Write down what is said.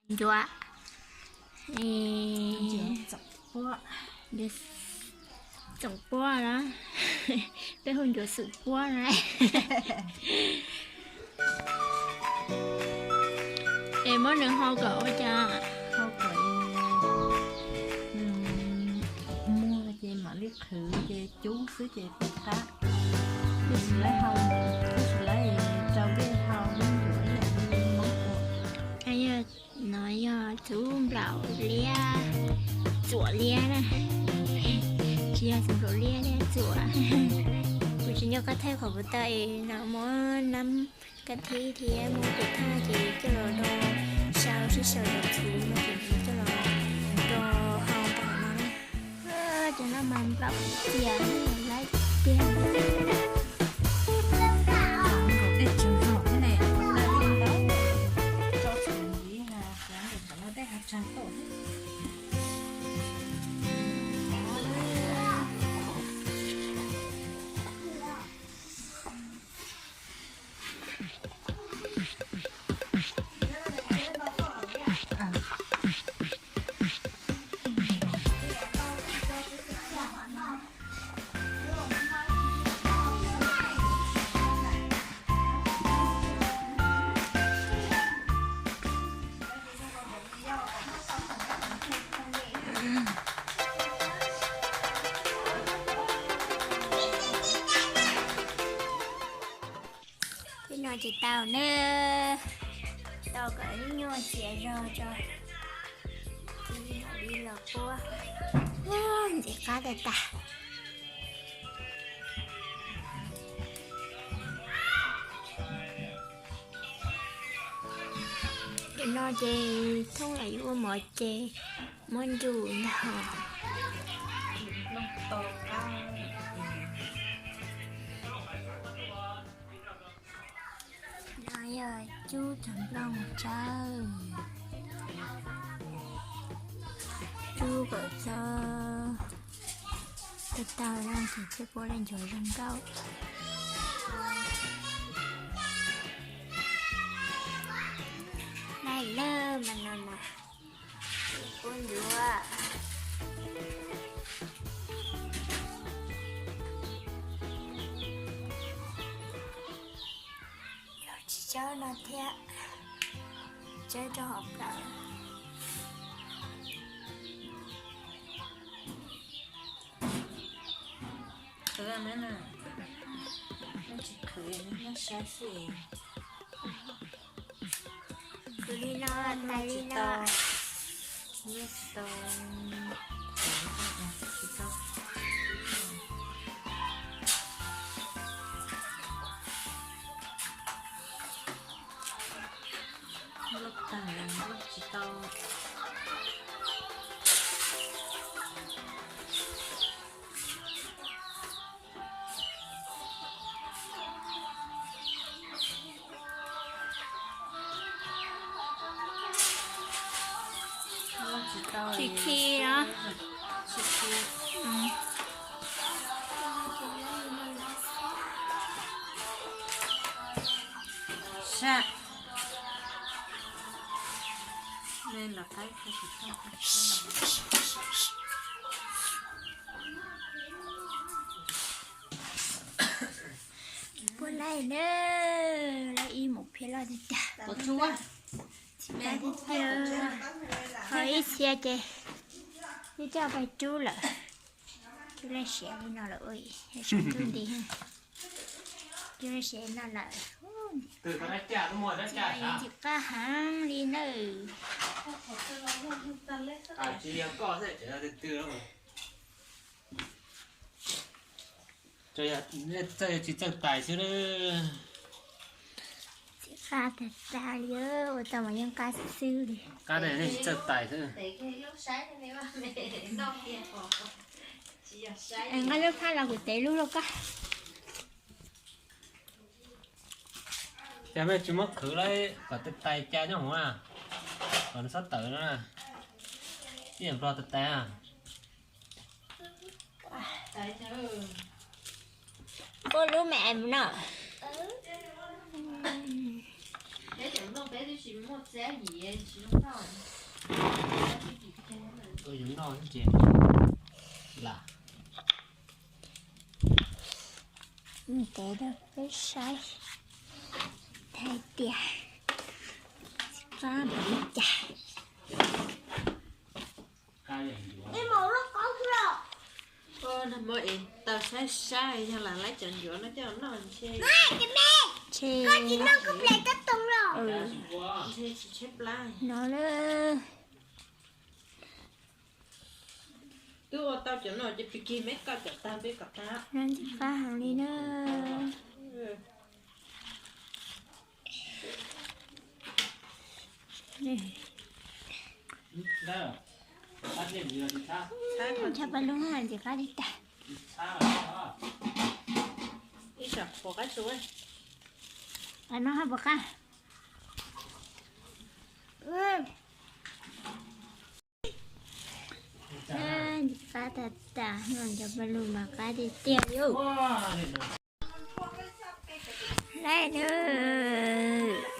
Ncuav, ncuav txoom puab na, peb hu ncuav xum puab na. Es muab nws hau kom ua cas? Hau kom nws muag ces mam li qhwv ces cub xwb ces peb qab. Tab sis lawv hau, tab sis lawv rau dej hau muab ncuav ib yam li Hmoob ua. Yog no yog txuv nplaum liab, txuam liab na, tsis yog txuv nplaum liab, liab txuam. Kuv tsis nco qab thaij qhov puas tau es no muab nab kab thib thiab muab tus thaj ces coj los do sau sib sau cov txuv no ces coj los do hau npaum no na. Cov no mas nplaum tiag, lawv tiag. Tej tseem hom thiab ne, tso tsis ntxiv na, cov no tej hav tsag tuaj. Tej no ces tau na, tau kom ib nyuag txias zog tso, ces li los puab. Ntxim qab tag tag. Cov no ces thoob yog yuav ua mov ces muab ncu ntag. No yog cub cov nplooj tsawb, cub kom txog tau tau no ces thiaj puab li nchuav zoo nkauj. Laij lawm mas no na, puab ncuav. Yog tsis tsawb no thiab, tsawb rau hauv plawv. Qhwv na, tsis qhwv nyob saib xwb. Qhwv li no, tais li no. Nyob tsis tau, tsis tau. Loj tag lawm, loj tsis tau. Tsis khi na. Tsis khi. Sab. Puab laij na, laij ib mus phiab loj tiag tiag. Tsis pab tiag tiag. Ho ib txhia ces twb coj pais rub lawm. Cub laij siav li no lawm, cub nti, cub laij siav no lawm. Ntxim qab heev li nawb. Txawj tsis txawj tais xwb na. Txim qab tag tag li, ua tau mas yeej qab xwb li. Qab tsis txawj tais xwb. Nqa lub phab los kuv tev lub lauj koj. Cas mej tsis muab qhwv lawm kom tais tais ca nyob hauv na, kom nws txhob tawm no na. Ib yam nplog tais tais. Puab lub me es mus no. Peb twb tsis muaj txiab yim tsis zoo noj. Ua yuav noj ces lam. Ntev rau peb saib hais tias fab npaum li cas. Nag hmo es tau saib saib yog lam laib cov ncuav no coj noj ntshe. Ntshe ntshe tsis tshaib plab no lawm. Twb ua tau cov no ces pib kis meb koj cov tag peb kom tag. Noj ntxim fab heev li na. Cov paj lug ntxim fab li tag. Ib tsam puas qab tsuav, qab no hab puas qab. Ntxim fab tag tag no, cov paj lug mas qab tiag tiag li. Laij nawb.